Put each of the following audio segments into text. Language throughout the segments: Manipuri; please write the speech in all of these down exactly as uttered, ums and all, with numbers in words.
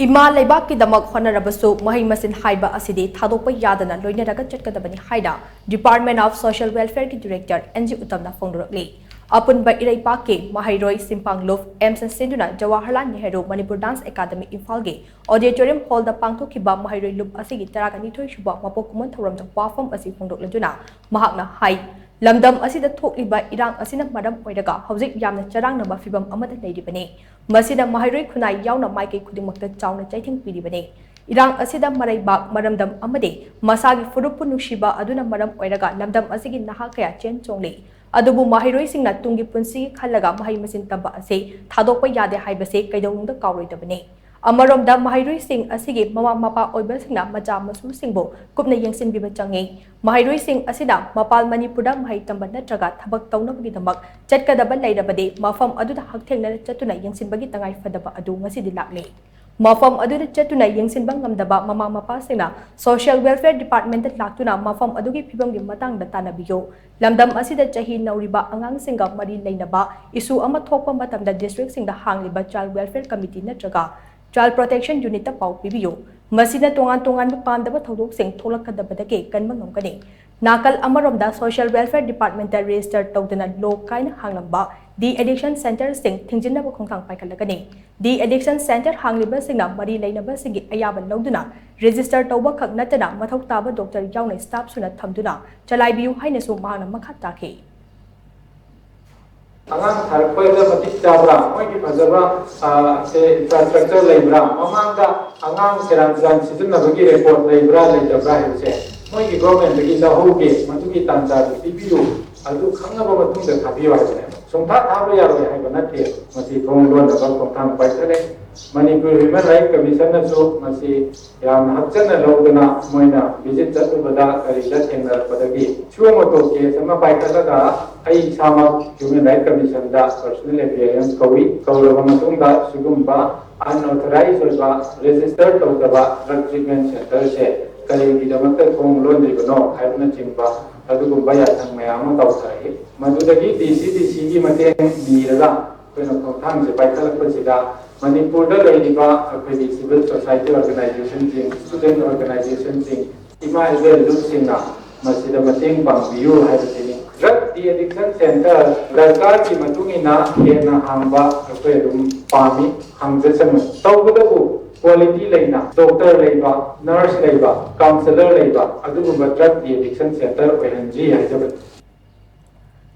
ꯏꯃꯥ ꯂꯩꯕꯥꯛꯀꯤꯗꯃꯛ ꯍꯣꯠꯅꯔꯕꯁꯨ ꯃꯍꯩ ꯃꯁꯤꯡ ꯍꯥꯏꯕ ꯑꯁꯤꯗꯤ ꯊꯥꯗꯣꯛꯄ ꯌꯥꯗꯅ ꯂꯣꯏꯅꯔꯒ ꯆꯠꯀꯗꯕꯅꯤ ꯍꯥꯏꯅ Department of Social Welfare ꯒꯤ Director ꯑꯦꯟ ꯖꯤ ꯎꯇꯝꯅ ꯐꯣꯡꯗꯣꯔꯛꯂꯤ꯫ ꯑꯄꯨꯟꯕ ꯏꯔꯩꯄꯥꯛꯀꯤ ꯃꯍꯩꯔꯣꯏ ꯁꯤꯝꯄꯥꯡ ꯂꯨꯞ ꯑꯦꯝꯁ ꯁꯤꯟꯗꯨꯅ ꯖꯋꯥꯍꯔꯂꯥꯜ ꯅꯦꯍꯔꯨ ꯃꯅꯤꯄꯨꯔ ꯗꯥꯟꯁ ꯑꯦꯀꯥꯗꯃꯤ ꯏꯝꯐꯥꯜꯒꯤ Auditorium Hall ꯗ ꯄꯥꯡꯊꯣꯛꯈꯤꯕ ꯃꯍꯩꯔꯣꯏ ꯂꯨꯞ ꯑꯁꯤꯒꯤ ꯇꯔꯥꯒ ꯅꯤꯊꯣꯏ ꯁꯨꯕ ꯃꯄꯣꯛ ꯀꯨꯝꯑꯣꯟ ꯊꯧꯔꯝꯗ ꯋꯥꯐꯝ ꯑꯁꯤ ꯐꯣꯡꯗꯣꯛꯂꯗꯨꯅ ꯃꯍꯥꯛꯅ ꯍꯥꯏ, ꯂꯝꯗꯝ ꯑꯁꯤꯗ ꯊꯣꯛꯂꯤꯕ ꯏꯔꯥꯡ ꯑꯁꯤꯅ ꯃꯔꯝ ꯑꯣꯏꯔꯒ ꯍꯧꯖꯤꯛ ꯌꯥꯝꯅ ꯆꯔꯥꯡꯅꯕ ꯐꯤꯚꯝ ꯑꯃꯗ ꯂꯩꯔꯤꯕꯅꯤ꯫ ꯃꯁꯤꯗ ꯃꯍꯩꯔꯣꯏ ꯈꯨꯟꯅꯥꯏ ꯌꯥꯎꯅ ꯃꯥꯏꯀꯩ ꯈꯨꯗꯤꯡꯃꯛꯇ ꯆꯥꯎꯅ ꯆꯩꯊꯦꯡ ꯄꯤꯔꯤꯕꯅꯤ꯫ ꯏꯔꯥꯡ ꯑꯁꯤꯗ ꯃꯔꯩꯕꯥꯛ, ꯃꯔꯝꯗꯝ ꯑꯃꯗꯤ ꯃꯁꯥꯒꯤ ꯐꯨꯔꯨꯞꯄꯨ ꯅꯨꯡꯁꯤꯕ ꯑꯗꯨꯅ ꯃꯔꯝ ꯑꯣꯏꯔꯒ ꯂꯝꯗꯝ ꯑꯁꯤꯒꯤ ꯅꯍꯥ ꯀꯌꯥ ꯆꯦꯟ ꯆꯣꯡꯂꯤ꯫ ꯑꯗꯨꯕꯨ ꯃꯍꯩꯔꯣꯏꯁꯤꯡꯅ ꯇꯨꯡꯒꯤ ꯄꯨꯟꯁꯤꯒꯤ ꯈꯜꯂꯒ ꯃꯍꯩ ꯃꯁꯤꯡ ꯇꯝꯕ ꯑꯁꯤ ꯊꯥꯗꯣꯛꯄ ꯌꯥꯗꯦ ꯍꯥꯏꯕꯁꯤ ꯀꯩꯗꯧꯅꯨꯡꯗ ꯀꯥꯎꯔꯣꯏꯗꯕꯅꯤ꯫ ꯑꯃꯔꯣꯝꯗ ꯃꯍꯩꯔꯣꯏꯁꯤꯡ ꯑꯁꯤꯒꯤ ꯃꯃꯥ ꯃꯄꯥ ꯑꯣꯏꯕꯁꯤꯡꯅ ꯃꯆꯥ ꯃꯁꯨꯁꯤꯡꯕꯨ ꯀꯨꯞꯅ ꯌꯦꯡꯁꯤꯟꯕꯤꯕ ꯆꯪꯏ꯫ ꯃꯍꯩꯔꯣꯏꯁꯤꯡ ꯑꯁꯤꯅ ꯃꯄꯥꯜ ꯃꯅꯤꯄꯨꯔꯗ ꯃꯍꯩ ꯇꯝꯕ ꯅꯠꯇ꯭ꯔꯒ ꯊꯕꯛ ꯇꯧꯅꯕꯒꯤꯗꯃꯛ ꯆꯠꯀꯗꯕ ꯂꯩꯔꯕꯗꯤ ꯃꯐꯝ ꯑꯗꯨꯗ ꯍꯛꯊꯦꯡꯅꯅ ꯆꯠꯇꯨꯅ ꯌꯦꯡꯁꯤꯟꯕꯒꯤ ꯇꯉꯥꯏ ꯐꯗꯕ ꯑꯗꯨ ꯉꯁꯤꯗꯤ ꯂꯥꯛꯂꯤ꯫ ꯃꯐꯝ ꯑꯗꯨꯗ ꯆꯠꯇꯨꯅ ꯌꯦꯡꯁꯤꯟꯕ ꯉꯝꯗꯕ ꯃꯃꯥ ꯃꯄꯥꯁꯤꯡꯅ Social Welfare Department ꯇ ꯂꯥꯛꯇꯨꯅ ꯃꯐꯝ ꯑꯗꯨꯒꯤ ꯐꯤꯕꯝꯒꯤ ꯃꯇꯥꯡꯗ ꯇꯥꯟꯅꯕꯤꯌꯨ꯫ ꯂꯝꯗꯝ ꯑꯁꯤꯗ ꯆꯍꯤ ꯅꯧꯔꯤꯕ ꯑꯉꯥꯡꯁꯤꯡꯒ ꯃꯔꯤ ꯂꯩꯅꯕ issue ꯑꯃ ꯊꯣꯛꯄ ꯃꯇꯝꯗ district ꯁꯤꯡꯗ ꯍꯥꯡꯂꯤꯕ Child Welfare Committee ꯅꯠꯇ꯭ꯔꯒ Child Protection Unit ꯇ ꯄꯥꯎ ꯄꯤꯕꯤꯌꯨ꯫ ꯃꯁꯤꯅ ꯇꯣꯉꯥꯟ ꯇꯣꯉꯥꯟꯕ ꯄꯥꯝꯗꯕ ꯊꯧꯗꯣꯛꯁꯤꯡ ꯊꯣꯛꯂꯛꯀꯗꯕꯗꯒꯤ ꯀꯟꯕ ꯉꯝꯒꯅꯤ꯫ ꯅꯥꯀꯜ ꯑꯃꯔꯣꯝꯗ Social Welfare Department ꯇ register ꯇꯧꯗꯅ ꯂꯣ ꯀꯥꯏꯅ ꯍꯥꯡꯂꯝꯕ de-addiction centre ꯁꯤꯡ ꯊꯤꯡꯖꯤꯟꯅꯕ ꯈꯣꯡꯊꯥꯡ ꯄꯥꯏꯈꯠꯂꯒꯅꯤ꯫ De-addiction centre ꯍꯥꯡꯂꯤꯕꯁꯤꯡꯅ ꯃꯔꯤ ꯂꯩꯅꯕꯁꯤꯡꯒꯤ ꯑꯌꯥꯕ ꯂꯧꯗꯨꯅ register ꯇꯧꯕ ꯈꯛ ꯅꯠꯇꯅ ꯃꯊꯧ ꯇꯥꯕ doctor ꯌꯥꯎꯅ staff ꯁꯨꯅ ꯊꯝꯗꯨꯅ ꯆꯂꯥꯏꯕꯤꯌꯨ ꯍꯥꯏꯅꯁꯨ ꯃꯍꯥꯛꯅ ꯃꯈꯥ ꯇꯥꯈꯤ꯫ ꯑꯉꯥꯡ ꯊꯥꯔꯛꯄꯗ ꯃꯇꯤꯛ ꯆꯥꯕ꯭ꯔꯥ, ꯃꯣꯏꯒꯤ ꯐꯖꯕ, ꯑ, ꯁꯦ, infrastructure ꯂꯩꯕ꯭ꯔꯥ, ꯃꯃꯥꯡꯗ ꯑꯉꯥꯡ ꯁꯦꯔꯥꯟ ꯇꯨꯔꯥꯟ ꯁꯤꯖꯤꯟꯅꯕꯒꯤ record ꯂꯩꯕ꯭ꯔꯥ ꯂꯩꯇꯕ꯭ꯔꯥ ꯍꯥꯏꯕꯁꯦ ꯃꯣꯏꯒꯤ government ꯇꯒꯤ ꯂꯧꯍꯧꯒꯦ, ꯃꯗꯨꯒꯤ ꯇꯥꯟꯖꯥꯗꯨ ꯄꯤꯕꯤꯌꯨ, ꯑꯗꯨ ꯈꯪꯉꯕ ꯃꯇꯨꯡꯗ ꯊꯥꯕꯤꯌꯨ ꯍꯥꯏꯕꯅꯦꯕ꯫ ꯁꯨꯡꯊꯥ ꯊꯥꯕ ꯌꯥꯔꯣꯏ ꯍꯥꯏꯕ ꯅꯠꯇꯦ꯫ ꯃꯁꯤ ꯊꯣꯡ ꯂꯣꯟꯅꯕ ꯈꯣꯡꯊꯥꯡ ꯄꯥꯏꯈꯠꯂꯦ꯫ ꯃꯅꯤꯄꯨꯔ Human Rights Commission ꯅꯁꯨ ꯃꯁꯤ ꯌꯥꯝꯅ ꯍꯛꯆꯟꯅ ꯂꯧꯗꯨꯅ ꯃꯣꯏꯅ visit ꯆꯠꯂꯨꯕꯗ ꯀꯔꯤꯗ ꯊꯦꯡꯅꯔꯛꯄꯗꯒꯤ suo motu case ꯑꯃ ꯄꯥꯏꯈꯠꯂꯒ ꯑꯩ ꯏꯁꯥꯃꯛ Human Rights Commission ꯗ personal appearance ꯀꯧꯏ꯫ ꯀꯧꯔꯕ ꯃꯇꯨꯡꯗ ꯁꯤꯒꯨꯝꯕ unauthorized ꯑꯣꯏꯕ, register ꯇꯧꯗꯕ drug treatment centre ꯁꯦ ꯀꯔꯤꯒꯤꯗꯃꯛꯇ ꯊꯣꯡ ꯂꯣꯟꯗ꯭ꯔꯤꯕꯅꯣ ꯍꯥꯏꯕꯅꯆꯤꯡꯕ ꯑꯗꯨꯒꯨꯝꯕ ꯌꯥꯊꯪ ꯃꯌꯥꯝ ꯑꯃ ꯇꯧꯊꯔꯛꯏ꯫ ꯃꯗꯨꯗꯒꯤ ꯗꯤ ꯁꯤ ꯗꯤ ꯁꯤꯒꯤ ꯃꯇꯦꯡ ꯅꯤꯔꯒ ꯑꯩꯈꯣꯏꯅ ꯈꯣꯡꯊꯥꯡꯁꯦ ꯄꯥꯏꯈꯠꯂꯛꯄꯁꯤꯗ ꯃꯅꯤꯄꯨꯔꯗ ꯂꯩꯔꯤꯕ ꯑꯩꯈꯣꯏꯒꯤ civil society organizationꯁꯤꯡ, student organizationꯁꯤꯡ, ꯏꯃꯥ ꯏꯕꯦꯜ ꯂꯨꯞꯁꯤꯡꯅ ꯃꯁꯤꯗ ꯃꯇꯦꯡ ꯄꯥꯡꯕꯤꯌꯨ ꯍꯥꯏꯕꯁꯤꯅꯤ꯫ Drug de-addiction center ꯗꯔꯀꯥꯔꯒꯤ ꯃꯇꯨꯡ ꯏꯟꯅ ꯍꯦꯟꯅ ꯍꯥꯡꯕ ꯑꯩꯈꯣꯏ ꯑꯗꯨꯝ ꯄꯥꯝꯃꯤ, ꯍꯥꯡꯖꯁꯅꯨ꯫ ꯇꯧꯕꯇꯕꯨ quality ꯂꯩꯅ, doctor ꯂꯩꯕ, nurse ꯂꯩꯕ, counsellor ꯂꯩꯕ ꯑꯗꯨꯒꯨꯝꯕ drug de-addiction center ꯑꯣꯏꯍꯟꯁꯤ ꯍꯥꯏꯖꯕꯅꯤ꯫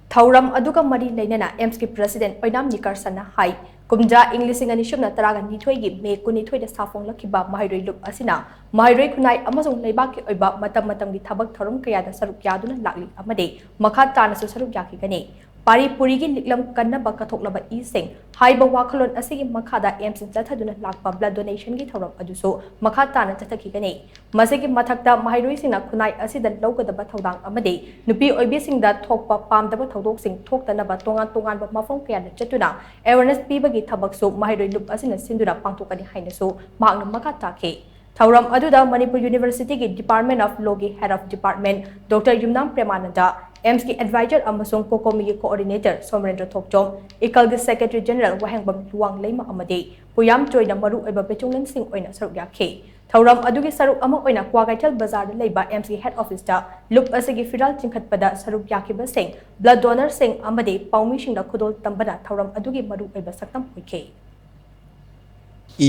ꯊꯧꯔꯝ ꯑꯗꯨꯒ ꯃꯔꯤ ꯂꯩꯅꯅ ꯑꯦꯝꯁꯀꯤ president ꯑꯣꯏꯅꯥꯝ ꯅꯤꯀꯔꯁꯟꯅ ꯍꯥꯏ, ꯀꯨꯝꯖꯥ ꯏꯪ ꯂꯤꯁꯤꯡ ꯑꯅꯤ ꯁꯨꯞꯅ ꯇꯔꯥꯒ ꯅꯤꯊꯣꯏꯒꯤ ꯃꯦ ꯀꯨꯟꯅꯤꯊꯣꯏꯗ ꯁꯥꯐꯣꯡꯂꯛꯈꯤꯕ ꯃꯍꯩꯔꯣꯏ ꯂꯨꯞ ꯑꯁꯤꯅ ꯃꯍꯩꯔꯣꯏ ꯈꯨꯟꯅꯥꯏ ꯑꯃꯁꯨꯡ ꯂꯩꯕꯥꯛꯀꯤ ꯑꯣꯏꯕ ꯃꯇꯝ ꯃꯇꯝꯒꯤ ꯊꯕꯛ ꯊꯧꯔꯝ ꯀꯌꯥꯗ ꯁꯔꯨꯛ ꯌꯥꯗꯨꯅ ꯂꯥꯛꯂꯤ ꯑꯃꯗꯤ ꯃꯈꯥ ꯇꯥꯅꯁꯨ ꯁꯔꯨꯛ ꯌꯥꯈꯤꯒꯅꯤ꯫ ꯄꯥꯔꯤ ꯄꯨꯔꯤꯒꯤ ꯂꯤꯛꯂꯝ ꯀꯟꯅꯕ ꯀꯠꯊꯣꯛꯂꯕ ꯏꯁꯤꯡ ꯍꯥꯏꯕ ꯋꯥꯈꯜꯂꯣꯟ ꯑꯁꯤꯒꯤ ꯃꯈꯥꯗ ꯑꯦꯝꯁꯇ ꯆꯠꯊꯗꯨꯅ ꯂꯥꯛꯄ blood donationꯒꯤ ꯊꯧꯔꯝ ꯑꯗꯨꯁꯨ ꯃꯈꯥ ꯇꯥꯅ ꯆꯠꯊꯈꯤꯒꯅꯤ꯫ ꯃꯁꯤꯒꯤ ꯃꯊꯛꯇ ꯃꯍꯩꯔꯣꯏꯁꯤꯡꯅ ꯈꯨꯟꯅꯥꯏ ꯑꯁꯤꯗ ꯂꯧꯒꯗꯕ ꯊꯧꯗꯥꯡ ꯑꯃꯗꯤ ꯅꯨꯄꯤ ꯑꯣꯏꯕꯤꯁꯤꯡꯗ ꯊꯣꯛꯄ ꯄꯥꯝꯗꯕ ꯊꯧꯗꯣꯛꯁꯤꯡ ꯊꯣꯛꯇꯅꯕ ꯇꯣꯉꯥꯟ ꯇꯣꯉꯥꯟꯕ ꯃꯐꯝ ꯀꯌꯥꯗ ꯆꯠꯇꯨꯅ awareness ꯄꯤꯕꯒꯤ ꯊꯕꯛꯁꯨ ꯃꯍꯩꯔꯣꯏ ꯂꯨꯞ ꯑꯁꯤꯅ ꯁꯤꯟꯗꯨꯅ ꯄꯥꯡꯊꯣꯛꯀꯅꯤ ꯍꯥꯏꯅꯁꯨ ꯃꯍꯥꯛꯅ ꯃꯈꯥ ꯇꯥꯈꯤ꯫ ꯊꯧꯔꯝ ꯑꯗꯨꯗ ꯃꯅꯤꯄꯨꯔ ꯌꯨꯅꯤꯚꯔꯁꯤꯇꯤꯒꯤ Department of Lawꯒꯤ Head of Department Doctor Yumnam ꯄ꯭ꯔꯦꯃꯥꯅꯟꯗ, ꯑꯦꯝꯁꯀꯤ advisor ꯑꯃꯁꯨꯡ ꯀꯣꯀꯣꯃꯤꯒꯤ coordinator ꯁꯣꯃꯔꯦꯟꯗ꯭ꯔ ꯊꯣꯛꯆꯣꯝ, ꯏꯀꯜꯒꯤ secretary general ꯋꯥꯍꯦꯡꯕꯝ ꯂꯨꯋꯥꯡꯂꯩꯃ ꯑꯃꯗꯤ ꯄꯨꯌꯥꯝ ꯆꯣꯏꯅ ꯃꯔꯨꯑꯣꯏꯕ ꯕꯦꯆꯨꯡꯂꯦꯟꯁꯤꯡ ꯑꯣꯏꯅ ꯁꯔꯨꯛ ꯌꯥꯈꯤ꯫ ꯊꯧꯔꯝ ꯑꯗꯨꯒꯤ ꯁꯔꯨꯛ ꯑꯃ ꯑꯣꯏꯅ ꯀ꯭ꯋꯥꯀꯩꯊꯦꯜ ꯕꯖꯥꯔꯗ ꯂꯩꯕ ꯑꯦꯝꯁꯀꯤ head officeꯇ ꯂꯨꯞ ꯑꯁꯤꯒꯤ ꯐꯤꯔꯥꯜ ꯆꯤꯡꯈꯠꯄꯗ ꯁꯔꯨꯛ ꯌꯥꯈꯤꯕꯁꯤꯡ, blood donorꯁꯤꯡ ꯑꯃꯗꯤ ꯄꯥꯎꯃꯤꯁꯤꯡꯗ ꯈꯨꯗꯣꯜ ꯇꯝꯕꯅ ꯊꯧꯔꯝ ꯑꯗꯨꯒꯤ ꯃꯔꯨꯑꯣꯏꯕ ꯁꯛꯇꯝ ꯑꯣꯏꯈꯤ꯫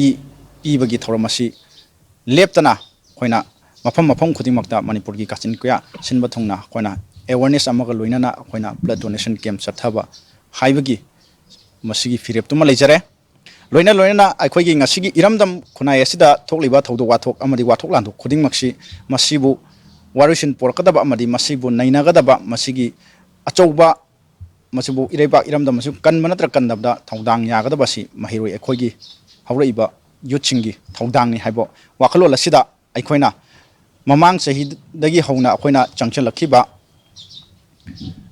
ꯏ ꯄꯤꯕꯒꯤ ꯊꯧꯔꯝ ꯑꯁꯤ ꯂꯦꯞꯇꯅ ꯑꯩꯈꯣꯏꯅ ꯃꯐꯝ ꯃꯐꯝ ꯈꯨꯗꯤꯡꯃꯛꯇ ꯃꯅꯤꯄꯨꯔꯒꯤ ꯀꯥꯆꯤꯟ ꯀꯣꯌꯥ ꯁꯤꯟꯕ ꯊꯨꯡꯅ ꯑꯩꯈꯣꯏꯅ awareness ꯑꯃꯒ ꯂꯣꯏꯅꯅ ꯑꯩꯈꯣꯏꯅ blood donation camp ꯆꯠꯊꯕ ꯍꯥꯏꯕꯒꯤ ꯃꯁꯤꯒꯤ ꯐꯤꯔꯦꯞꯇꯨꯃ ꯂꯩꯖꯔꯦ꯫ ꯂꯣꯏꯅ ꯂꯣꯏꯅꯅ ꯑꯩꯈꯣꯏꯒꯤ ꯉꯁꯤꯒꯤ ꯏꯔꯝꯗꯝ ꯈꯨꯟꯅꯥꯏ ꯑꯁꯤꯗ ꯊꯣꯛꯂꯤꯕ ꯊꯧꯗꯣꯛ ꯋꯥꯊꯣꯛ ꯑꯃꯗꯤ ꯋꯥꯊꯣꯛ ꯂꯥꯟꯊꯣꯛ ꯈꯨꯗꯤꯡꯃꯛꯁꯤ ꯃꯁꯤꯕꯨ ꯋꯥꯔꯣꯏꯁꯤꯟ ꯄꯣꯔꯛꯀꯗꯕ ꯑꯃꯗꯤ ꯃꯁꯤꯕꯨ ꯅꯩꯅꯒꯗꯕ, ꯃꯁꯤꯒꯤ ꯑꯆꯧꯕ ꯃꯁꯤꯕꯨ ꯏꯔꯩꯕꯥꯛ ꯏꯔꯝꯗꯝ ꯑꯁꯤ ꯀꯟꯕ ꯅꯠꯇ꯭ꯔ ꯀꯟꯗꯕꯗ ꯊꯧꯗꯥꯡ ꯌꯥꯒꯗꯕ ꯑꯁꯤ ꯃꯍꯩꯔꯣꯏ ꯑꯩꯈꯣꯏꯒꯤ ꯍꯧꯔꯛꯏꯕ youthꯁꯤꯡꯒꯤ ꯊꯧꯗꯥꯡꯅꯤ ꯍꯥꯏꯕ ꯋꯥꯈꯜꯂꯣꯟ ꯑꯁꯤꯗ ꯑꯩꯈꯣꯏꯅ ꯃꯃꯥꯡ ꯆꯍꯤꯗꯒꯤ ꯍꯧꯅ ꯑꯩꯈꯣꯏꯅ ꯆꯪꯁꯤꯜꯂꯛꯈꯤꯕ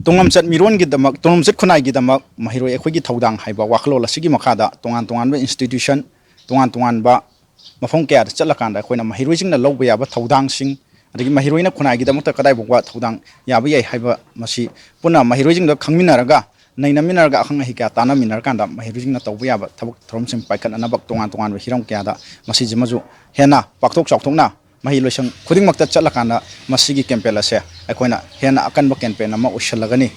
ꯇꯨꯡꯂꯝꯆꯠ ꯃꯤꯔꯣꯟꯒꯤꯗꯃꯛ, ꯇꯨꯡꯂꯝꯆꯠ ꯈꯨꯟꯅꯥꯏꯒꯤꯗꯃꯛ ꯃꯍꯩꯔꯣꯏ ꯑꯩꯈꯣꯏꯒꯤ ꯊꯧꯗꯥꯡ ꯍꯥꯏꯕ ꯋꯥꯈꯜꯂꯣꯟ ꯑꯁꯤꯒꯤ ꯃꯈꯥꯗ ꯇꯣꯉꯥꯟ ꯇꯣꯉꯥꯟꯕ institution, ꯇꯣꯉꯥꯟ ꯇꯣꯉꯥꯟꯕ ꯃꯐꯝ ꯀꯌꯥꯗ ꯆꯠꯂꯀꯥꯟꯗ ꯑꯩꯈꯣꯏꯅ ꯃꯍꯩꯔꯣꯏꯁꯤꯡꯅ ꯂꯧꯕ ꯌꯥꯕ ꯊꯧꯗꯥꯡꯁꯤꯡ, ꯑꯗꯒꯤ ꯃꯍꯩꯔꯣꯏꯅ ꯈꯨꯟꯅꯥꯏꯒꯤꯗꯃꯛꯇ ꯀꯗꯥꯏ ꯐꯥꯎꯕ ꯊꯧꯗꯥꯡ ꯌꯥꯕ ꯌꯥꯏ ꯍꯥꯏꯕ ꯃꯁꯤ ꯄꯨꯟꯅ ꯃꯍꯩꯔꯣꯏꯁꯤꯡꯗ ꯈꯪꯃꯤꯟꯅꯔꯒ ꯅꯩꯅꯃꯤꯟꯅꯔꯒ ꯑꯈꯪ ꯑꯍꯩ ꯀꯌꯥ ꯇꯥꯟꯅꯃꯤꯟꯅꯔꯀꯥꯟꯗ ꯃꯍꯩꯔꯣꯏꯁꯤꯡꯅ ꯇꯧꯕ ꯌꯥꯕ ꯊꯕꯛ ꯊꯧꯔꯝꯁꯤꯡ ꯄꯥꯏꯈꯠꯅꯅꯕ ꯇꯣꯉꯥꯟ ꯇꯣꯉꯥꯟꯕ ꯍꯤꯔꯝ ꯀꯌꯥꯗ ꯃꯁꯤꯁꯤꯃꯁꯨ ꯍꯦꯟꯅ ꯄꯥꯛꯊꯣꯛ ꯆꯥꯎꯊꯣꯛꯅ ꯃꯍꯩ ꯂꯣꯏꯁꯪ ꯈꯨꯗꯤꯡꯃꯛꯇ ꯆꯠꯂꯀꯥꯟꯗ ꯃꯁꯤꯒꯤ ꯀꯦꯝꯄꯦꯟ ꯑꯁꯦ ꯑꯩꯈꯣꯏꯅ ꯍꯦꯟꯅ ꯑꯀꯟꯕ ꯀꯦꯝꯄꯦꯟ ꯑꯃ ꯑꯣꯏꯁꯜꯂꯒꯅꯤ꯫